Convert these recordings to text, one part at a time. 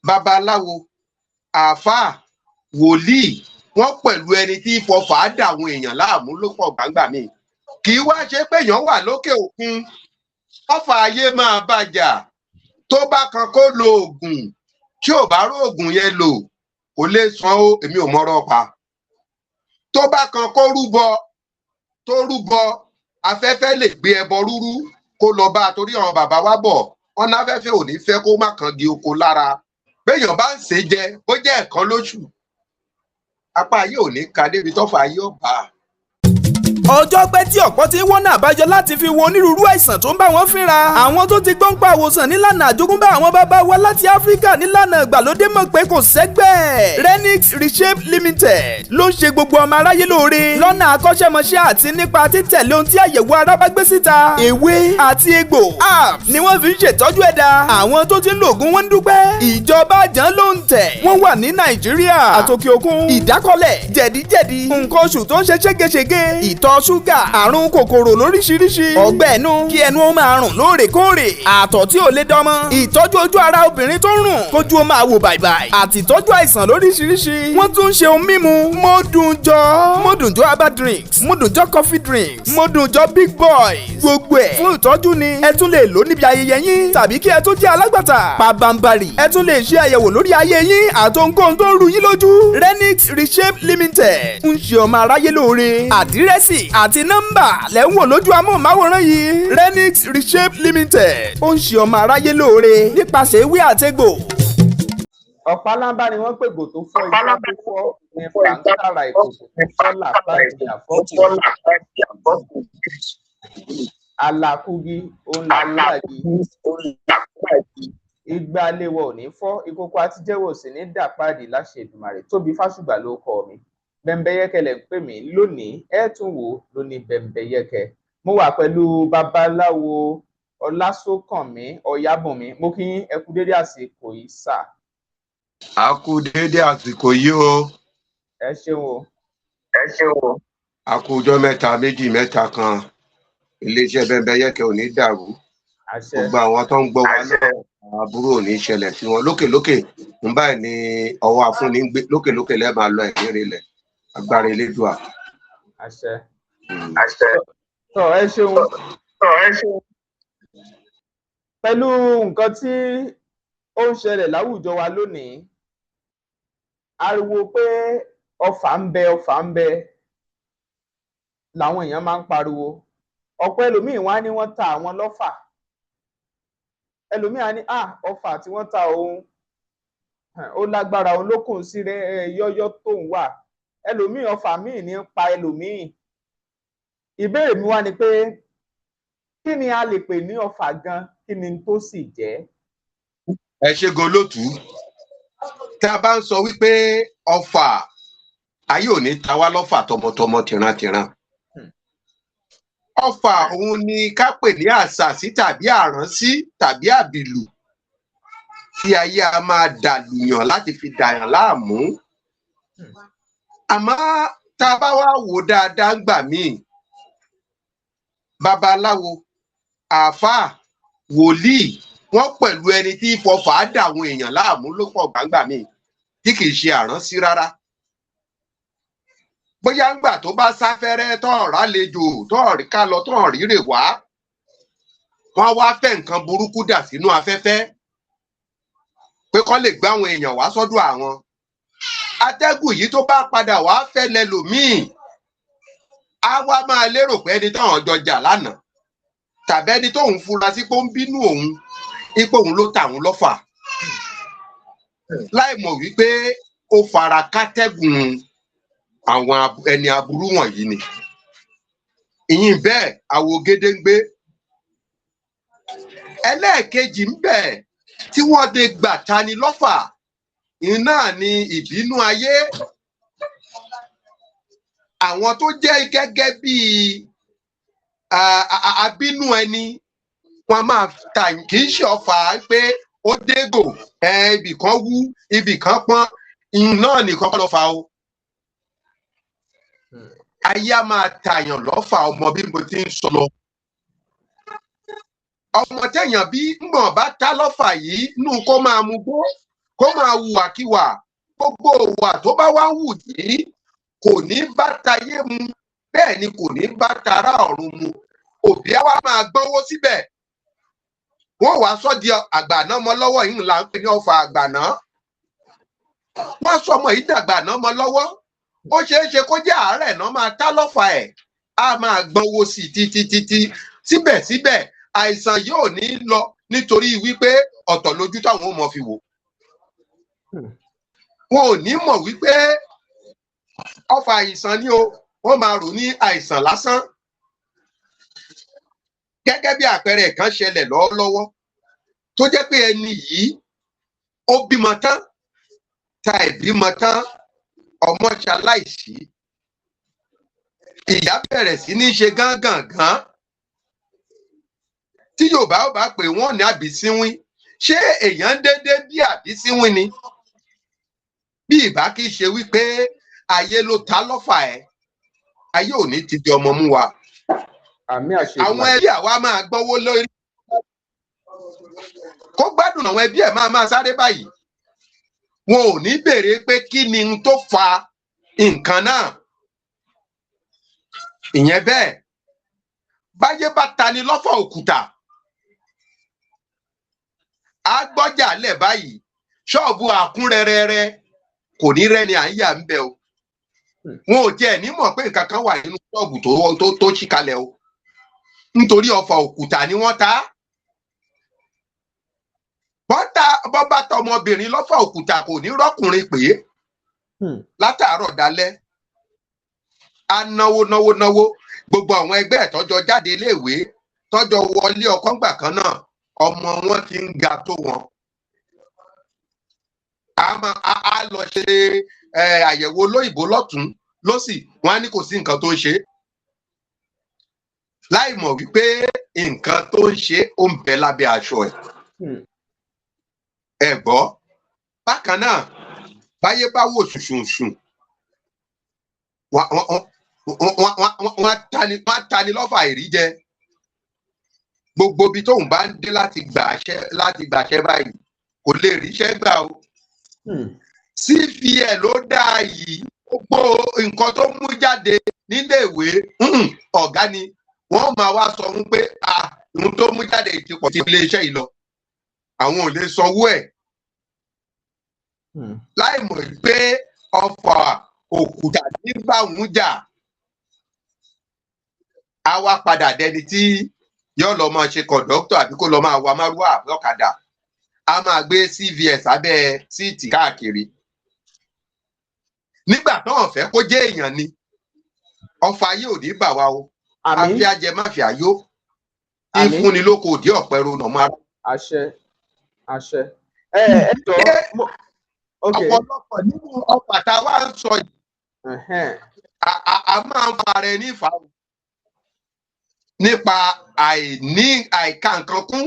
Babaláwo, àáfàá, wòlíì, wọ́n pẹ̀lú ẹni tí fọfà dà àwọn èèyàn láàmú ló pọ̀ gbangba mi. Kì í wá ṣe pé èèyàn wà lókè òkun, ọfà ayé máa bàjà. Tó bá kan kó lo oògùn, tí ò bá róògùn yẹn lò, kò lè san ó. Èmi ò mọ̀rọ̀ pa. Tó bá kan kó rúbọ, tó rúbọ, afẹ́fẹ́ lè gbé ẹbọ rúrú kó lọ bá a, torí àwọn bàbá wa bọ̀ wọn náfẹ́fẹ́ ò ní fẹ́ kó má kan gi oko lára. Béèyàn bá ń ṣe jẹ, bó jẹ́ ẹ̀kan lóṣù, apá ayé ò ní ka débi tọ́fà ayé ọ̀bà. Ọjọ́ pẹ́ tí ọ̀pọ̀ ti ń wọ́nà àbájọ láti fi wo onírúurú àìsàn tó ń bá wọn fínra. Àwọn tó ti gbọ́n pa àwòsàn nílànà àjogúnbá àwọn bàbá wa láti Áfíríkà nílànà ìgbàlódé mọ̀ pé kò sẹ́gbẹ́. Renix Reshape Limited ló ń ṣe gbogbo ọmọ aráyé lóore lọ́nà akọ́ṣẹ́mọṣẹ́ àti nípa títẹ̀lé ohun tí àyẹ̀wò ara bá gbé síta. Ewé àti egbò, herbs, ni wọ́n fi ń ṣètọ́jú ẹ̀dá. Àwọn tó ti ń lògùn wọn ń dúpẹ́. Ìjọba àjàn ló ń tẹ̀. Wọ́n wà ní Nàìjíríà àtòkè òkun. Ìdákọ́lẹ̀, jẹ̀díjẹ̀dí, nǹkan oṣù tó ń ṣe ségesège, ìtọ̀ ṣúgà, àrùn kòkòrò lóríṣiríṣi, ọgbẹ́ ẹnu, kí ẹnu ó máa rùn lóòrèkóòrè, àtọ̀ tí ò lè dánmọ́, ìtọ́jú ojú ara obìnrin tó ń rùn, kójú ó máa wò bàìbàì, àti ìtọ́jú àìsàn lóríṣiríṣi. Wọ́n tún ń ṣe ohun mímu Mọ́dùnjọ́, Mọ́dùnjọ́ herbal drinks, Mọ́dùnjọ́ coffee drinks, Mọ́dùnjọ́ big boys. Gbogbo ẹ̀ fún ìtọ́jú ni. Ẹ tún lè lò níbi ayẹyẹ yín tàbí kí ẹ tó jẹ́ alágbàtà. Pabambarì, ẹ tún lè ṣe àyẹ̀wò lórí ayé yín àtohunkóhun tó ń ru yín lójú. Renix Reshape Limited ń ṣe ọmọ aráyé lóore. Àdírẹ́sì àti nọ́mbà lẹ́ ń wò lójú amóhùnmáwòrán yìí. Renix Reshape Limited, ó ń ṣe ọmọ aráyé lóore nípasẹ̀ ewé àtegbò. Ọ̀pálábá ni wọ́n pègò tó fọ́ igbá tó fọ́ ní pàǹkàrà ìkòkò tó fọ́ làpáàdì àfọ́kù. Alákúgí òun làkúràgì, igba léwọ ò ní fọ́, ìkòkò àtijẹ́wò sì ní dàpáàdì láṣẹ Èdùmàrè. Tóbi Fásùgbà ló kọ mi. Bẹ́ńbẹ́yẹ́kẹ́ lẹ̀ ń pè mí lónìí. Ẹ tún wò lóní Bẹ́ńbẹ́yẹ́kẹ́. Mo wà pẹ̀lú Babaláwo Ọlásùnkànmí Ọ̀yábùnmi. Mo kí yín, ẹ kú dédé àsìkò yìí sà. A kú déédéé àsìkò yìí o. Ẹ ṣeun o. Ẹ ṣeun o. A kú ọjọ́ mẹ́ta, méjì, mẹ́ta kan. Iléeṣẹ́ Bẹ́ńbẹ́yẹ́kẹ́ ò ní dàrú. Àṣẹ. Gbogbo àwọn tó ń gbọ́ wa náà, àbúrò ò ní ṣẹlẹ̀ sí wọn. Lókè lókè ń báyìí ní ọwọ́ afúnni ń gbé, lókè lókè lẹ́ẹ̀ máa lọ, ẹ̀mí rinlẹ̀ agbára Elédùà. Àṣẹ. Àṣẹ. Tọ, ẹ ṣeun. Tọ, ẹ ṣeun. Pẹ̀lú nǹkan tí ó ń ṣẹlẹ̀ láwùjọ wa lónìí, ariwo pé ọfà ń bẹ, ọfà ń bẹ làwọn èèyàn máa ń pariwo. Ọ̀pọ̀ ẹlòmíín wá ní wọ́n ta àwọn lọ́fà. Ẹlòmíín á ní à ọfà tí wọ́n ta òun ó lágbára, òun ló kùn sí rẹ yọ́yọ́ tóun wà. Ẹlòmíín, ọfà míì ní pa ẹlòmíín. Ìbéèrè mi wá ni pé, kí ni a lè pè ní ọfà gan? Kí ni tó sì jẹ́? Ẹ ṣe gan, olótùú. Tá a bá ń sọ wípé ọfà, ayé ò ní ta wá lọ́fà tọmọtọmọ, tìrantìran. Ọfà òun ni ká pè ní àṣàsí tàbí àránsí tàbí àbìlù tí ayé a máa dàlùyàn láti fi dàyàn láàmú. Àmọ́ tá a bá wá wò dáadáa ńgbà míì, babaláwo, àáfàá, wòlíì, wọ́n pẹ̀lú ẹni tí fọfà dà àwọn èèyàn láàmú ló pọ̀ gbàǹgbà míì tí kì í ṣe àránsí rárá. Bóyá ńgbà tó bá sáfẹ́rẹ́ tọ́ọ̀rá lejò tọ́ọ̀rí ká lọ tọ́ọ̀rí rè wá, wọ́n wá fẹ́ nǹkan burúkú dà sínú afẹ́fẹ́ pé kọ́ lè gbé àwọn èèyàn wá sọ́dọ̀ àwọn. Atẹ́gùn yìí tó bá padà wá fẹ́ lẹ́lòmíì, á wá máa lérò pé ẹni táwọn jọ jà lánàá tàbí ẹni tóun fura sí pé ó ń bínú òun, ipò òun ló tà òun lọ́fà, láì mọ̀ wípé ó fara kátẹ́gùn àwọn ẹni aburú wọ̀nyí ni. Ìyìn bẹ́ẹ̀ àwo gédéǹgbé. Ẹlẹ́ẹ̀kejì ń bẹ̀ tí wọ́n lè gbà tani lọ́fà iná ni ìbínú ayé. Àwọn tó jẹ́ gẹ́gẹ́ bíi abínú ẹni, wọ́n máa ta, kì í ṣe ọfà pé ó dégò, ibì kan wú, ibì kan pọ́n, ìyún náà nìkan kọ́ ló fà o. Ayé á máa tàyàn lọ́fà ọmọ bí mo ti ń sọ lọ. Ọmọ téèyàn bí ńgbọ̀n bá tá lọ́fà yìí nù, kó máa mu gbó. Kó máa hùwàkiwà. Gbogbo ìwà tó bá wá ń wù yìí kò ní bá tayé mu, bẹ́ẹ̀ ni kò ní bá tará ọ̀run mu. Òbí á wá máa gbọ́wọ́ síbẹ̀, wọ́n wàá sọ di àgbàná mọ́ lọ́wọ́. Yìí là ń pè ní ọfà àgbàná. Wọ́n sọ ọmọ yìí dàgbàná mọ́ lọ́wọ́. Ó ṣeé ṣe kó jẹ́ àárẹ̀ náà máa tá lọ́fà ẹ̀, á máa gbọ́wọ́ sí i títí títí, síbẹ̀síbẹ̀ àìsàn yóò ní lọ, nítorí wípé ọ̀tọ̀ lójú táwọn ò mọ̀ fi wò. Wọn ò ní mọ̀ wípé ọfà àìsàn ni o, wọ́n máa rò ní àìsàn lásán. Gẹ́gẹ́ bí àpẹẹrẹ kan ṣẹlẹ̀ lọ́wọ́lọ́wọ́, tó jẹ́ pé ẹni yìí ó bímọ tán, ta ìbímọ tán, ọmọ ṣaláìsí. Ìyá bẹ̀rẹ̀ sí ní ṣe gángangan tí Yorùbá ó bá pè wọ́n ní àbísínwín. Ṣé èèyàn déédéé bí àbísínwín ni? Bí ìbá kì í ṣe wípé ayé ló ta lọ́fà ẹ̀, ayé ò ní ti di ọmọ mú wa. Àmì àṣẹ. Àwọn ẹbí àwa máa gbọ́wọ́ lórí kó gbádùn. Àwọn ẹbí ẹ̀ máa máa sáré báyìí, wọn ò ní béèrè pé kí ni n tó fa nǹkan náà. Ìyẹn bẹ́ẹ̀. Báyé bá tani lọ́fà òkúta, á gbọ́jà lẹ̀ báyìí, ṣọ́ọ̀bù àkúnrẹ́rẹ́rẹ́, kò ní rẹ́ni à ń yà ń bẹ̀ o. Wọn ò tiẹ̀ ní mọ̀ pé nǹkan kan wà nínú ṣọ́ọ̀bù tó ṣí kalẹ̀ o, nítorí ọfà òkúta ni wọ́n ta. Bọ́tà bọ́bá tọmọbìnrin lọ́fà òkúta, kò ní rọ́kùnrin pé látàárọ̀ dalẹ́. Á náwó náwó náwó. Gbogbo àwọn ẹgbẹ́ ẹ̀ tọ́jọ́ jáde iléèwé, tọ́jọ́ wọlé ọkọ ńgbà kan náà, ọmọ wọn ti ń ga tó wọn. A máa á lọ ṣe àyẹ̀wò olóyìnbó lọ́tún lọ́sì, wọn á ní kò sí nǹkan tó ń ṣe, láì mọ̀ wípé nǹkan tó ń ṣe ó ń bẹ lábẹ́ aṣọ ẹ̀. Ẹ gbọ́, bákan náà, báyé bá wò ṣùṣùṣù, wọ́n á tani lọ́fà àìríjẹ. Gbogbo ibi tóun bá ń dé láti gbàṣẹ́ báyìí, kò lè ríṣẹ́ gbà o. CV ẹ̀ ló dáa yìí, gbogbo nǹkan tó mú jáde níléèwé, ọ̀gá ni wọ́n máa wá sọ fún pé ah, ohun tó mú jáde ti pọ̀ sí iléeṣẹ́ yìí lọ, àwọn ò lè sanwó ẹ̀, láì mọ̀ pé ọfà òkúta nígbà ń jà. Á wá padà dẹni tí yóò lọ máa ṣe kọ̀dọ́tọ̀, àbí kó lọ máa wa márúwá àbí ọ̀kadà, á máa gbé CVS abẹ́ seat káàkiri nígbà náà fẹ́ kó jẹ́ èèyàn ni. Ọfà ayé ò ní bà wá o. Àmín. Àfi ajẹmáfíà yó tí Àmín. fúnni lóko òdì ọ̀pẹ ronà máa. Àṣẹ, àṣẹ. Ẹ ẹ jọ mo ok. Ọ̀pọ̀lọpọ̀ nínú ọfà tá a wá ń sọ yìí, a máa ń fa ara ẹni fà á nípa àìní àìka nǹkan kún.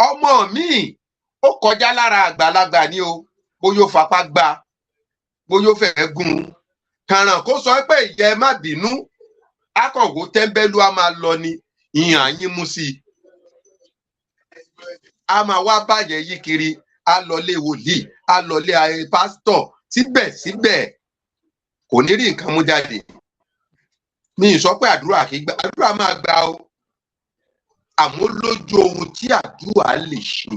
Ọmọ mi ó kọjá lára àgbàlagbà ni o, bóyá ó fapá gbá, bóyá ó fẹ́ gún un kàràn, kó sọ pé ìyá, ẹ má bínú, akọ̀wé tẹ́ńbẹ́lú, á máa lọ ni ìhàn yín mú sí i, a máa wá bàjẹ́ yí kiri, á lọlé wòlíì, á lọlé pásítọ̀, síbẹ̀síbẹ̀ kò ní rí nǹkan mú jáde. Mi ì sọ pé àdúrà kì í gbà, àdúrà máa gbà o, àmọ́ lójú ohun tí àdúrà lè ṣe.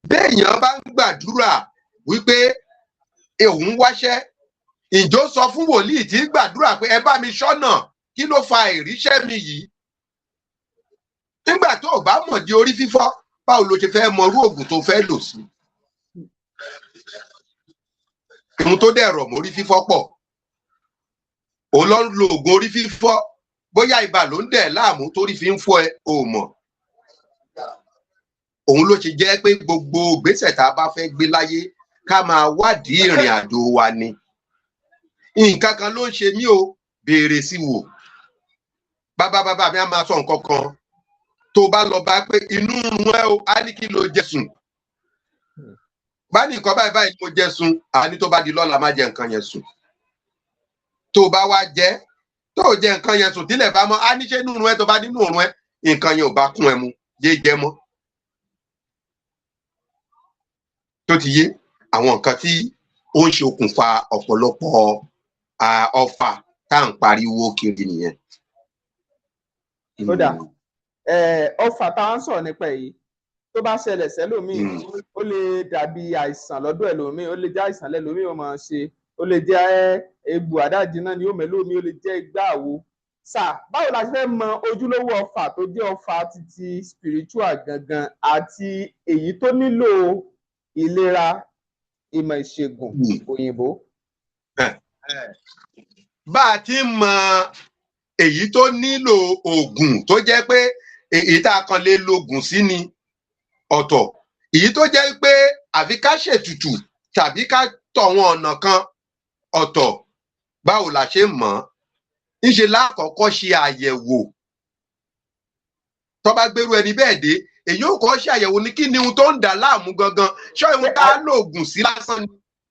Béèyàn bá ń gbàdúrà wípé òun wáṣẹ́, ìjọ sọ fún wòlíì tí ń gbàdúrà pé ẹ bá mi ṣọ́nà, kí ló fa ìríṣẹ́ mi yìí? Nígbà tó o bá mọ̀ di orí fífọ́, báwo ló ṣe fẹ́ mọrú oògùn tó fẹ́ lò sí? Ohun tó dẹ̀ rọ̀ mórí fífọ́ pọ̀. Òun ló ń lo oògùn orí fífọ́, bóyá ibà ló ń dẹ̀ láàmú torí fi ń fọ́ ẹ, ò mọ̀. Òun ló ṣe jẹ́ pé gbogbo ìgbésẹ̀ tá a bá fẹ́ gbé láyé, ká máa wádìí ìrìn àjò wa ni. Nǹkan kan ló ń ṣe mí o, béèrè sí wò. Bàbá bàbá mi á máa sọ nǹkan kan, tó bá lọ bá pé inú ń run ẹ o, á ní kí ló jẹ sùn? Bá ní nǹkan báyìí báyìí mo jẹ sùn, àní tó bá di lọ́la, má jẹ nǹkan yẹn sùn. Tó bá wá jẹ, tó jẹ nǹkan yẹn sùn, tílẹ̀ bá mọ́, á ní ṣé inú run ẹ? Tó bá nínú òrun ẹ, nǹkan yẹn ò bá kún ẹ mu. Yé jẹ mọ́. Tó ti yé àwọn nǹkan tí ó ń ṣe okùnfà ọ̀pọ̀lọpọ̀ ọfà tá à ń pariwo kiri nìyẹn. Ó dà, ọfà tá à ń sọ̀rọ̀ nípa èyí, tó bá ṣẹlẹ̀ sẹ́lòmíì, ó lè dàbí àìsàn lọ́dọ̀ ẹlòmíì, ó lè jẹ́ àìsàn lẹ́lòmíì ó máa ṣe, ó lè jẹ́ egbò àdáàjinná ni ó mẹ́lòmíì, ó lè jẹ́ igbá àwo. Sà, báwo la ṣe fẹ́ mọ ojúlówó ọfà tó jẹ́ ọfà títí spiritual gangan àti èyí tó nílò ìlera ìmọ̀ ìṣègùn òyìnbó? Bá a ti ń mọ èyí tó nílò oògùn, tó jẹ́ pé èyí tá a kan lè lo oògùn sí ni ọ̀tọ̀, èyí tó jẹ́ pé àfi ká ṣètùtù tàbí ká tọ̀ wọn ọ̀nà kan ọ̀tọ̀, báwo la ṣe mọ̀ ọ́n? Ńṣe lákọ̀ọ́kọ́ ṣe àyẹ̀wò. Tó bá gbérú ẹni bẹ́ẹ̀ dé, èyí ò kọ́ ṣe àyẹ̀wò ní kí ni ohun tó ń dà láàmú gangan, ṣé ohun tá a lo oògùn sí lásán ni.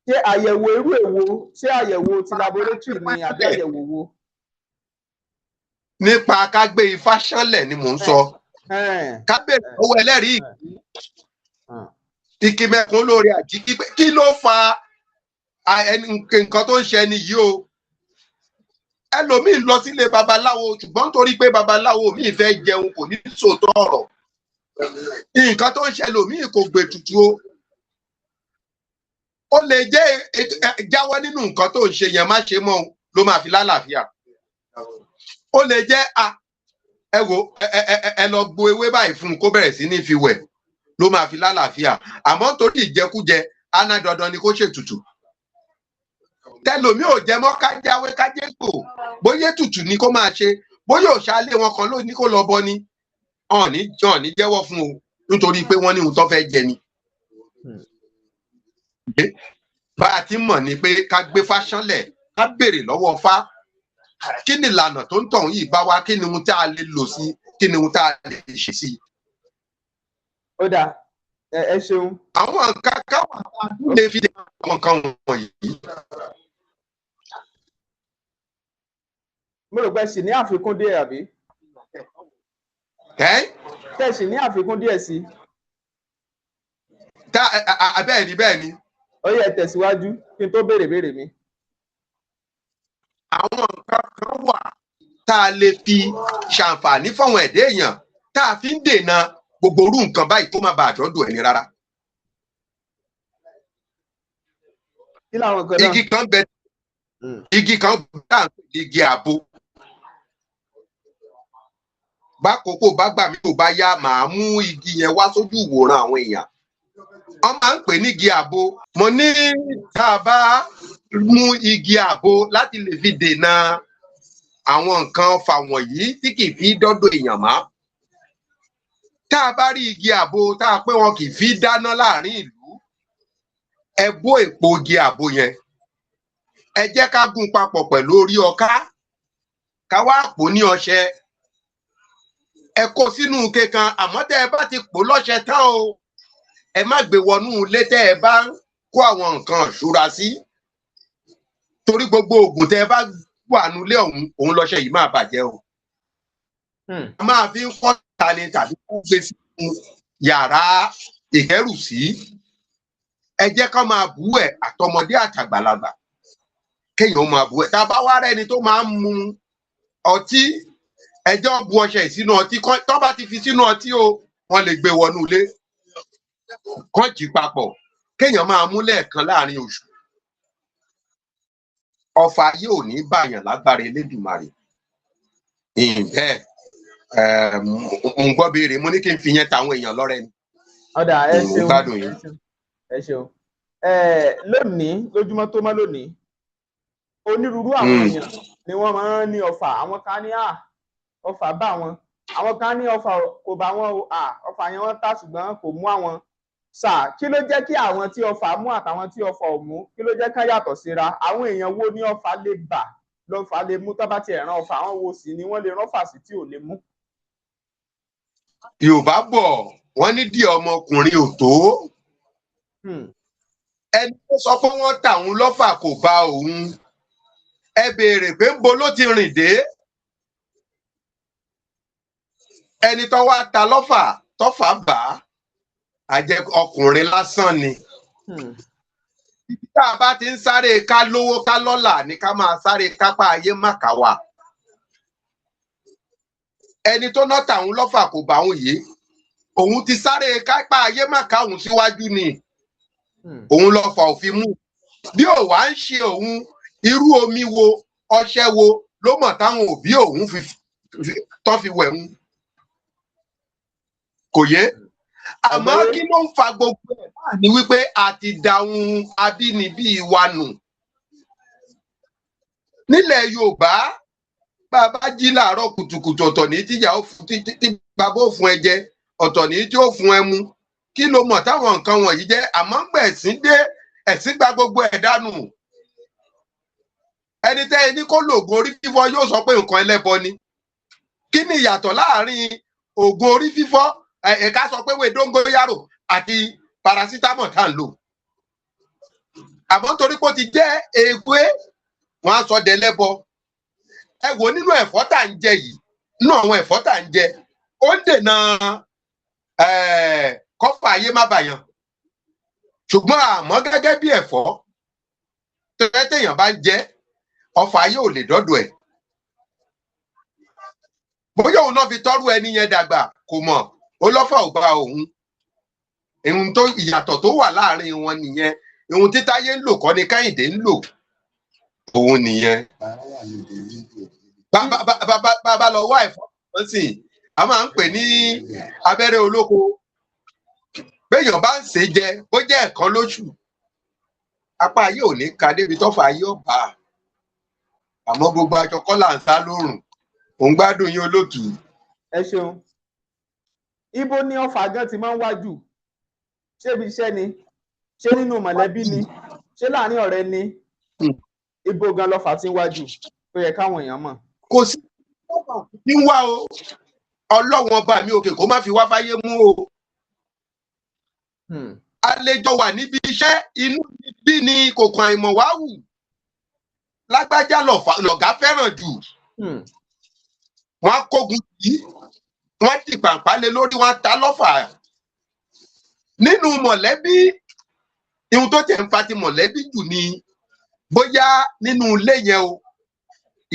Ṣé àyẹ̀wò irú èwo? Ṣé àyẹ̀wò ti laboratory ni àbí àyẹ̀wò wo? Nípa ká gbé ifá ṣánlẹ̀ ni mò ń sọ. Ká bèrè lọ́wọ́ ẹlẹ́rìí ìkìmẹ̀kùn olóore àjíkí pé kí ló fa nǹkan tó ń ṣe ẹni yìí o. Ẹlòmíì lọ sílé babaláwo, ṣùgbọ́n nítorí pé babaláwo míì fẹ́ jẹun, kò ní sòótọ́ ọ̀rọ̀. Nǹkan tó ń ṣe ẹlòmíì kò gbètùtù o. Ó lè jẹ́ jáwọ́ nínú nǹkan tó ń ṣe yẹn, má ṣe mọ́ o, ló máa fi lálàáfíà. Ó lè jẹ́ a ẹ wo ẹ lọ gbo ewé báyìí fún un, kó bẹ̀rẹ̀ sí ní fi wẹ̀, ló máa fi lálàáfíà. Àmọ́ nítorí ìjẹkújẹ aná, dandan ni kó ṣètùtù. Tẹlomi ò jẹ mọ́ ká jáwé ká jégbò, bóyá ètùtù ni kó máa ṣe, bóyá òṣàlẹ wọn kan ló ní kó lọ bọ ni, ọ̀ọ́ni ọ̀ọ́ni jẹ́wọ́ fún o, nítorí pé wọ́n ní ohun tó fẹ́ jẹ ni. Bá a ti mọ̀ ni pé ká gbé fáṣánlẹ̀, ká béèrè lọ́wọ́ fá kí ni ìlànà tó ń tọ̀hún yìí bá wá, kí ni ohun tá a lè lò sí, kí ni ohun tá a lè ṣe sí. Ó dà, ẹ ṣeun. Àwọn nǹkan káwọn lè fi dé àwọn nǹkan wọ̀nyí. Mo rò pé ṣì ní àfikún díẹ̀, àbí? Ẹ́ Tẹ́ ṣì ní àfikún díẹ̀ sí. Tá bẹ́ẹ̀ ni, bẹ́ẹ̀ ni. Ó yẹ tẹ̀síwájú kí n tó béèrè béèrè mi. Àwọn nǹkan kan wà tá a lè fi ṣàǹfààní fáwọn ẹ̀dá èèyàn, tá a fi ń dènà gbogbo irú nǹkan báyìí kó má bàa dọ́dọ̀ ẹni rárá. Kí làwọn nǹkan náà? Igi kan bẹ, igi kan bá ń pè ní igi àbo. Bákòókò bá gbà mí, kò bá yá, màá mú igi yẹn wá sójú ìwòran àwọn èèyàn. Wọ́n máa ń pè ní igi àbo. Mo ní tá a bá mú igi àbo láti lè fi dènà àwọn nǹkan ọfà wọ̀nyí tí kì í fi dọ́dọ̀ èèyàn mọ́. Tá a bá rí igi àbo tá a pé wọn kì í fi dáná láàrin ìlú, ẹ bó èpo igi àbo yẹn, ẹ jẹ́ ká gún papọ̀ pẹ̀lú orí ọká, ká wá pò ní ọṣẹ, ẹ kó sínú ike kan. Àmọ́ tẹ́ ẹ bá ti pò lọ́ṣẹ tán o, ẹ má gbé wọnú ilé tẹ́ ẹ bá ń kó àwọn nǹkan ìṣúra sí, torí gbogbo oògùn tẹ́ ẹ bá wà nulẹ̀ ọ̀hún, òun lọ́ṣẹ yìí máa bàjẹ́ o. A máa fi ń kọ́ ta ni tàbí kó gbé sínú yàrá ìkẹ́rùsí. Ẹ jẹ́ ká máa bú ẹ̀, àtọmọdé àtàgbàlagbà, kéèyàn máa bú ẹ̀. Tá a bá wá rẹ́ni tó máa ń mu ọtí, ẹjọ́ bu ọṣẹ yìí sínú ọtí. Tó bá ti fi sínú ọtí o, wọ́n lè gbé wọnú ilé, kán jí papọ̀, kéèyàn máa mú lẹ́ẹ̀kan láàrin oṣù. Ọfà ayé ò ní bàyàn lágbára Elédùmarè. Bẹ́ẹ̀ mo gbọ́ béèrè, mo ní kí n fi yẹn tàwọn èèyàn lọ́rẹ ni. Ó dà, ẹ Mo ṣeun. gbádùn yín. Ẹ ṣeun. Lónìí, lójúmọ́ tó mọ́ lónìí, onírúurú àwọn èèyàn ni wọ́n máa ń ní ọfà. Àwọn kan ní à ọfà bá wọn, àwọn kan ní ọfà kò bá wọn o, à ọfà yẹn wọ́n ta ṣùgbọ́n kò mú àwọn. Sà, kí ló jẹ́ kí àwọn tí ọfà mú àtàwọn tí ọfà ò mú, kí ló jẹ́ ká yàtọ̀ síra? Àwọn èèyàn wo ní ọfà lè bà, lọ́fà lè mú tó bá tiẹ̀ rán ọfà? Àwọn wo sì ni wọ́n lè ránfà sí tí ò lè mú? Yorùbá bọ̀, wọ́n ní díẹ̀ ọmọkùnrin ò tó. Ẹni tó sọ pé wọ́n tà òun lọ́fà kò bá òun, ẹ béèrè pé ńbo ló ti rìn dé. Ẹni tó wá ta lọ́fà Tọ́fà bá a jẹ́ ọkùnrin lásán ni. Ibi tá a bá ti ń sáré ká lówó ká lọ́là ni ká máa sáré kápá ayé má kà wá. Ẹni tó ná tàun lọ́fà kò bá òun yìí, òun ti sáré kápá ayé má ká òun síwájú ni. Òun lọ́fà òfin mú. Bí ò wá ń ṣe òun, irú omi wo, ọṣẹ wo ló mọ̀ táwọn òbí òun fi tọ́ fi wẹ̀ ń? Kò yé. Àmọ́ kí ló ń fa gbogbo ẹ̀ náà ni wípé a ti da ohun abínibí wa nù. Nílẹ̀ Yorùbá, bá a bá jí láàárọ̀ kùtùkùtù, ọ̀tọ̀ ní tíjà tí bàbá ò fún ẹ jẹ, ọ̀tọ̀ ní tí ó fún ẹ mu. Kí ló mọ̀ táwọn nǹkan wọ̀nyí jẹ́? Àmọ́ ń gbẹ̀ ẹ̀sìn dé, ẹ̀sìn gba gbogbo ẹ̀ dànù. Ẹni tẹ́ ẹ ní kó lòògùn orí fífọ́ yóò sọ pé nǹkan ẹlẹ́bọ ni. Kí ni ìyàtọ̀ láàárín oògùn orí fífọ́, ẹ̀ka sọ pé wé dóngóyárò àti parasitamọ̀ tá à ń lò? Àmọ́ nítorí pé ó ti jẹ́ ewé, wọ́n á sọ dẹlẹ́bọ. Ẹ wò nínú ẹ̀fọ́ tá à ń jẹ yìí, nínú àwọn ẹ̀fọ́ tá à ń jẹ, ó ń dènà kọ́fà ayé má bàyàn. Ṣùgbọ́n àmọ́ gẹ́gẹ́ bí ẹ̀fọ́ tẹ́tẹ́ téèyàn bá ń jẹ, ọfà ayé ò lè dọ́dọ̀ ẹ̀. Bóyá òun náà fi tọ́rú ẹni yẹn dàgbà, kò mọ̀, ó lọ́fà ò bá òun. Ohun tó ìyàtọ̀ tó wà láàrin wọn nìyẹn. Ohun tí Táyé ń lò kọ́ ni Kẹ́hìndé ń lò. Òun nìyẹn. Bá lọ wá ẹ̀fọ́ kan sì, a máa ń pè ní abẹ́rẹ́ olóko. Béèyàn bá ń sè é jẹ, bó jẹ́ ẹ̀kan lóṣù, apá ayé ò ní ka débi tọ́fà ayé ọ̀bà. Àmọ́ gbogbo aṣọ kọ́ là ń sá lórùn. Òun gbádùn yín, olóòtú. Ẹ ṣeun. Ibo ni ọfà gan ti máa ń wá jù? Ṣé ibi iṣẹ́ ni? Ṣé nínú mọ̀lẹ́bí ni? Ṣé láàrin ọ̀rẹ́ ni? Ibo gan lọfà ti ń wá jù tó yẹ káwọn èèyàn mọ̀? Kò sí ní wá o. Ọlọ́run ọba mi òkè kó má fi wá fáyé mú o. Àlejò wà níbi iṣẹ́, inú bí ni kòkàn àìmọ̀ wá wù. Lágbájá lọ̀gá fẹ́ràn jù. Wọ́n á kógun yìí, wọ́n ti pàǹpá lé lórí, wọ́n á ta lọ́fà. Nínú mọ̀lẹ́bí, ihun tó tẹ̀ ń fa ti mọ̀lẹ́bí jù ni bóyá nínú ilé yẹn o,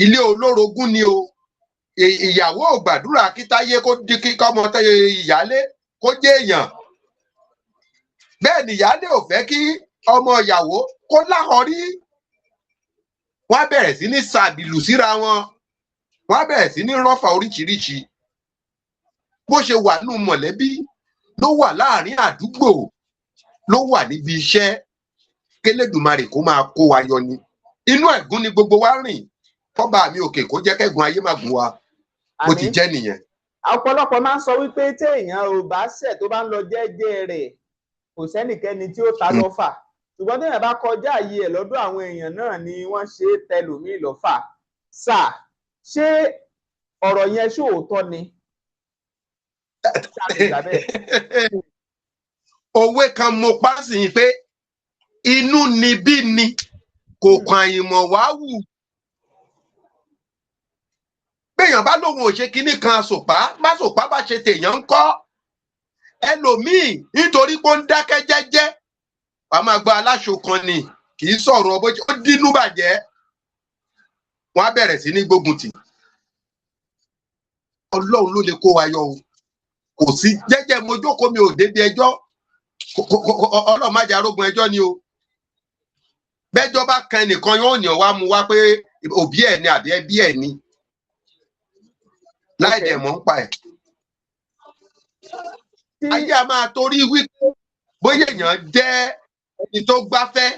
ilé olórogún ni o, ìyàwó ò gbàdúrà kí Táyé kó di kí kọ́mọ ìyálé kó jẹ́ èèyàn. Bẹ́ẹ̀ ni ìyálé ò fẹ́ kí ọmọ ìyàwó kó láhọrí. Wọ́n á bẹ̀rẹ̀ sí ní sàbìlù síra wọn. Wọ́n á bẹ̀rẹ̀ sí ní rọ́fà oríṣiríṣi. Bó ṣe wà nínú mọ̀lẹ́bí ló wà láàrin àdúgbò, ló wà níbi iṣẹ́. Kélédùmarè kó máa kó wa yọ ni. Inú ẹ̀gún ni gbogbo wa rìn. Kọ́ba mi òkè kó jẹ́ kẹ́gun ayé má gún wa. Bó ti jẹ́ nìyẹn. Ọ̀pọ̀lọpọ̀ máa ń sọ wípé téèyàn ò bá ṣẹ̀, tó bá ń lọ jẹ́jẹ́ rẹ̀, kò sẹ́nìkẹ́ni tí ó ta lọ́fà. Ṣùgbọ́n téèyàn bá kọjá àyè ẹ̀ lọ́dọ̀ àwọn èèyàn náà ni wọ́n ṣe é tẹlòmíì lọ́fà. Sà, ṣé ọ̀rọ̀ yẹn ṣóòótọ́ ni? Òwe kan mo pa sí i pé inú ni bí ni kò kàn àyìnmọ̀ wá wù. Béèyàn bá lóun ò ṣe kinní kan, àsòpá bá sòpá bá ṣe tèèyàn ń kọ́. Ẹlòmíì nítorí pé ó ń dákẹ́ jẹ́jẹ́, wàá máa gba aláṣọ kan ni kì í sọ̀rọ̀, bó ó dínú bàjẹ́, wọ́n á bẹ̀rẹ̀ sí ní gbógun tì. Ọlọ́run ló lè kó wa yọ o. Kò sí jẹ́jẹ́ mo jókòó, mi ò débi ẹjọ́. Ọlọ́run má jẹ́ arógun ẹjọ́ ni o. Bẹ́jọ́ bá kan ẹnìkan, yóò ní ọ wá mú wá pé òbí ẹ̀ ni àbí ẹbí ẹ̀ ni, láì dẹ̀ mọ̀ ń pa ẹ̀. Ayé a máa torí wípé bóyá èèyàn jẹ́ ẹni tó gbáfẹ́,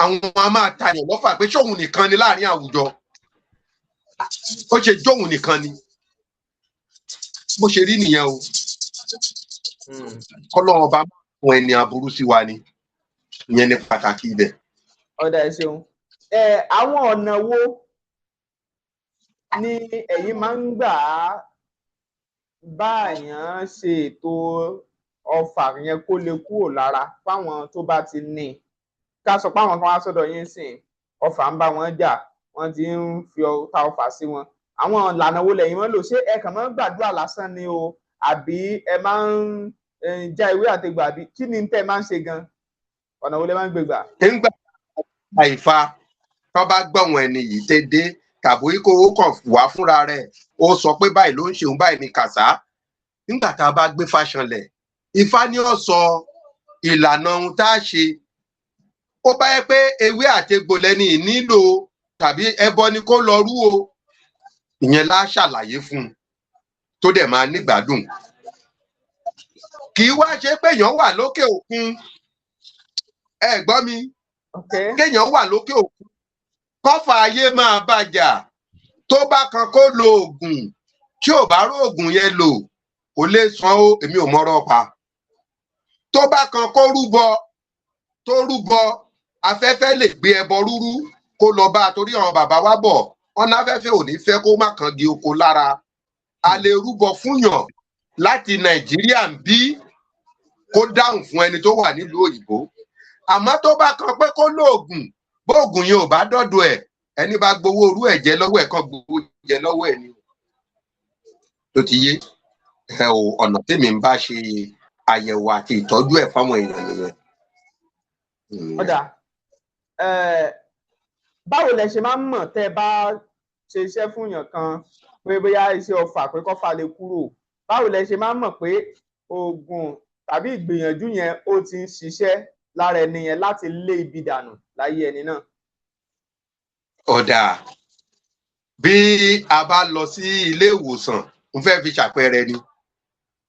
àwọn a máa tayàn lọ́fà pé ṣóun nìkan ni láàrin àwùjọ, ó ṣe jóun nìkan ni. Bó ṣe rí nìyẹn o. Kọ́lọ́run ọba fún ẹni aburú sí wa ni, ìyẹn ní pàtàkì ibẹ̀. Ọ̀dà, ẹ ṣeun. Ẹ àwọn ọ̀nà wo ni ẹ̀yin máa ń gbà á bá èèyàn ṣe ètò ọfà yẹn kó lè kúrò lára fáwọn tó bá ti ní? Ká sọ pé àwọn kan wá sọ́dọ̀ yín sìn, ọfà ń bá wọn jà, wọ́n ti ń fi ta ọfà sí wọn. Àwọn ìlànà wo lẹ̀yin máa ń lò? Ṣé ẹ kàn máa ń gbàdúrà lásán ni o, àbí ẹ máa ń já ewé àtegbò, àbí kí ni tẹ́ ẹ máa ń ṣe gan? Ọ̀nà wo lẹ máa ń gbé gbà? Nígbà àìfa tó bá gbọ̀wọ̀n ẹni yìí tẹ́ dé, tàbí kó o kàn wá fúnra rẹ̀, ó sọ pé báyìí ló ń ṣeun, báyìí ní kàṣá. Nígbà tá a bá gbé fáṣanlẹ̀, Ifá ní ó sọ ìlànà ohun tá a ṣe. Ó bá yẹ pé ewé àtegbò lẹni nílò tàbí ẹbọ ni kó lọ rú o, ìyẹn lá ṣàlàyé fún un tó dẹ̀ máa nígbádùn. Kì í wá ṣe pé èèyàn wà lókè òkun, ẹ gbọ́ mi, kéèyàn wà lókè òkun kọ́fà ayé máa bàjà, tó bá kan kó lo oògùn, tí ò bá róògùn yẹn lò kò lè san ó, èmi ò mọ̀rọ̀ pa. Tó bá kan kó rúbọ, tó rúbọ, afẹ́fẹ́ lè gbé ẹbọ rúrú kó lọ bá a, torí àwọn bàbá wa bọ̀ wọn náfẹ́fẹ́ ò ní fẹ́ kó má kan gi oko lára. A lè rúbọ fúnyàn láti Nàìjíríà ń bí kó dáhùn fún ẹni tó wà nílùú òyìnbó. Àmọ́ tó bá kan pé kó lóògùn, bóògùn yẹn ò bá dọ́dọ̀ ẹ̀, ẹni bá gbowó orú ẹ̀ jẹ lọ́wọ́ ẹ̀, kan gbowó jẹ lọ́wọ́ ẹ̀ ni. Tó ti yé ẹ o, ọ̀nà tèmi ń bá ṣe àyẹ̀wò àti ìtọ́jú ẹ̀ fáwọn èèyàn nìyẹn. Ọ̀dà, báwo lẹ ṣe máa ń mọ̀ tẹ́ ẹ bá ṣe iṣẹ́ fún èèyàn kan pé bóyá iṣẹ́ ọfà pé kọ́fà lè kúrò? Báwo lẹ ṣe máa ń mọ̀ pé oògùn tàbí ìgbìyànjú yẹn ó ti ń ṣiṣẹ́ lára ẹni yẹn láti lé ibi dànù láyé ẹni náà? Ọ̀dà, bí a bá lọ sí ilé ìwòsàn, n fẹ́ fi ṣàpẹẹrẹ ni,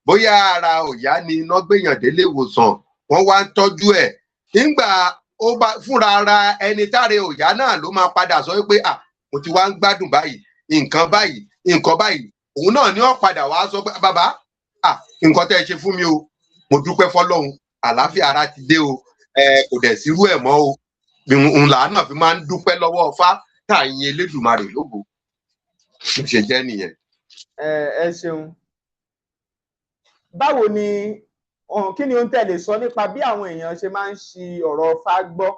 bóyá ara ò yá ni iná gbéyàn délé ìwòsàn, wọ́n wá ń tọ́jú ẹ̀. Nígbà ó bá fúnra ara ẹni táre ò yá náà ló máa padà sọ pé, à, mo ti wá ń gbádùn báyìí, nǹkan báyìí, nǹkan báyìí. Òun náà ni ó padà wá sọ pé, bàbá, à, nǹkan tẹ́ ẹ ṣe fún mi o, mo dúpẹ́ fọ́lọ́run, àlàáfíà ara ti dé o, ẹ kò dẹ̀ sírú ẹ̀ mọ́ o. Òun làá náà fi máa ń dúpẹ́ lọ́wọ́ Ọfá tá à ń yin Elédùmarè lógo. Bó ṣe jẹ́ nìyẹn. Ẹ ṣeun. Báwo ni, kí ni ohun tẹ́ lè sọ nípa bí àwọn èèyàn ṣe máa ń ṣi ọ̀rọ̀ Ifá gbọ́,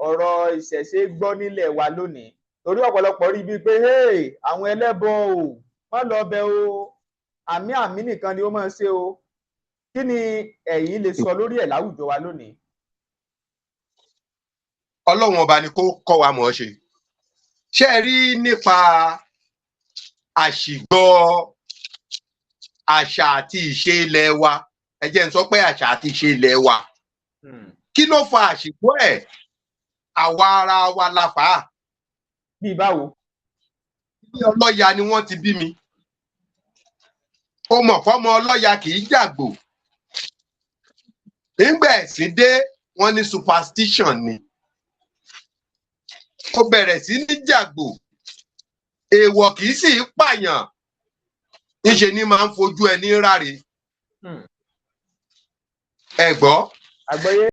ọ̀rọ̀ ìṣẹ̀ṣe gbọ́ nílẹ̀ wa lónìí? Torí ọ̀pọ̀lọpọ̀ rí bíi pé, hey, àwọn ẹlẹ́bọ o, má lọ bẹ̀ o, àmì àmì nìkan ni ó máa ń ṣe o. Kí ni ẹ̀yin lè sọ lórí ẹ̀ láwùjọ wa lónìí? Ọlọ́run ọba ni kó kọ́ wa mọ̀ ọ́ ṣe. Ṣé ẹ rí nípa àṣìgbọ́ àṣà àti ìṣe ilẹ̀ wa? Ẹ jẹ́ n sọ pé àṣà àti ìṣe ilẹ̀ wa. Kí ló fa àṣìgbọ́ ẹ̀? Àwa ara wa la fà á. Bí báwo? Ilé ọlọ́ya ni wọ́n ti bí mi. Ó mọ̀ fọ́mọ ọlọ́ya kì í jàgbò. Nígbà ẹ̀sìn dé, wọ́n ní superstition ni. Ó bẹ̀rẹ̀ sí ní jàgbò. Èèwọ̀ kì í sì í pààyàn. Níṣe ni máa ń fojú ẹni ráre. Ẹ gbọ́. Àgbọ́yé.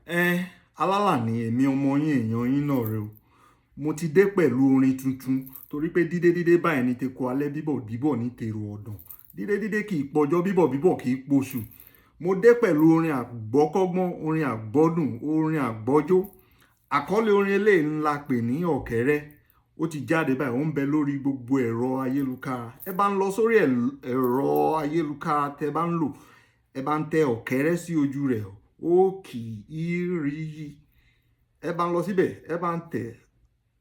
Ẹ alálà ni èmi, ọmọ yín, èèyàn yín náà rẹ o. Mo ti dé pẹ̀lú orin tuntun, torí pé dídé dídé báyìí ní teku alẹ́, bíbọ̀ bíbọ̀ ní tèrò ọ̀dàn, dídé dídé kì í pọjọ́, bíbọ̀ bíbọ̀ kì í poṣù. Mo dé pẹ̀lú orin àgbọ́kọ́gbọ́n, orin àgbọ́dùn, orin àgbọ́jó. Àkọlé orin eléyìí ńlá pè ní Ọ̀kẹ́rẹ́. Ó ti jáde báyìí, ó ń bẹ lórí gbogbo ẹ̀rọ ayélukára. Ẹ bá ń lọ sórí ẹ̀rọ ayélukára tẹ bá ń lò, ẹ bá ń tẹ Ọ̀kẹ́rẹ́ sí ojú rẹ̀, ó kì í rí yí. Ẹ bá ń lọ síbẹ̀, ẹ bá ń tẹ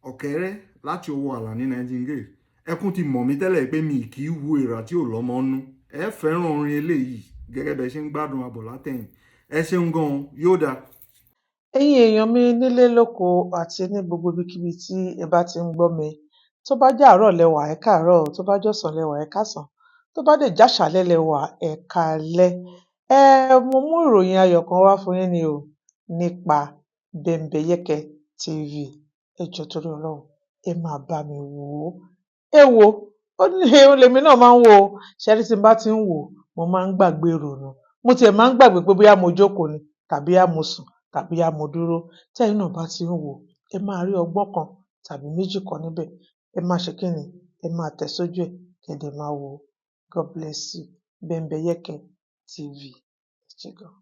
Ọ̀kẹ́rẹ́ láti ọwọ́ Àlàní Nightingale. Ẹkún ti mọ̀ mí tẹ́lẹ̀ pé mi kì í wo èrà tí ò lọ́mọ nú. Ẹ fẹ́ràn orin eléyìí gẹ́gẹ́ bẹ́ẹ̀ ṣe ń gbádùn abọ̀ látẹ̀yìn. Ẹ ṣeun gan-an, yóò dáa. Ẹ̀yin èèyàn mi nílé lóko àti ní gbogbo ibikíbi tí ẹ bá ti ń gbọ́ mi, tó bá jẹ́ àárọ̀ lẹ wà, ẹ káàárọ̀, tó bá jọ̀sán lẹ wà, ẹ káàsán, tó bá dẹ̀ jáṣàálẹ́ lẹ wà, ẹ káalẹ́. Mo mú ìròyìn ayọ̀ kan wá fún yín ni o nípa Bembeyeke TV. Ẹ jọ̀ọ́, torí Ọlọ́run, ẹ máa bá mi wò ó. Ẹ wo, ó ní òun lèmi náà máa ń wò ó. Ṣé rí, tí n bá ti ń wò ó, mo máa ń gbàgbé ìrònú. Mo tiẹ̀ máa ń gbàgbé pé bóyá mo jókòó ni tàbí á mo sùn tàbí á mo dúró. Tẹ́yin náà bá ti ń wò ó, ẹ máa rí ọgbọ́n kan tàbí méjì kan níbẹ̀. Ẹ máa ṣe kí ni? Ẹ máa tẹ̀ sójú ẹ̀, kẹ́ dẹ̀ máa wò ó. God bless you. Bembeyeke TV. Ẹ ṣé gan.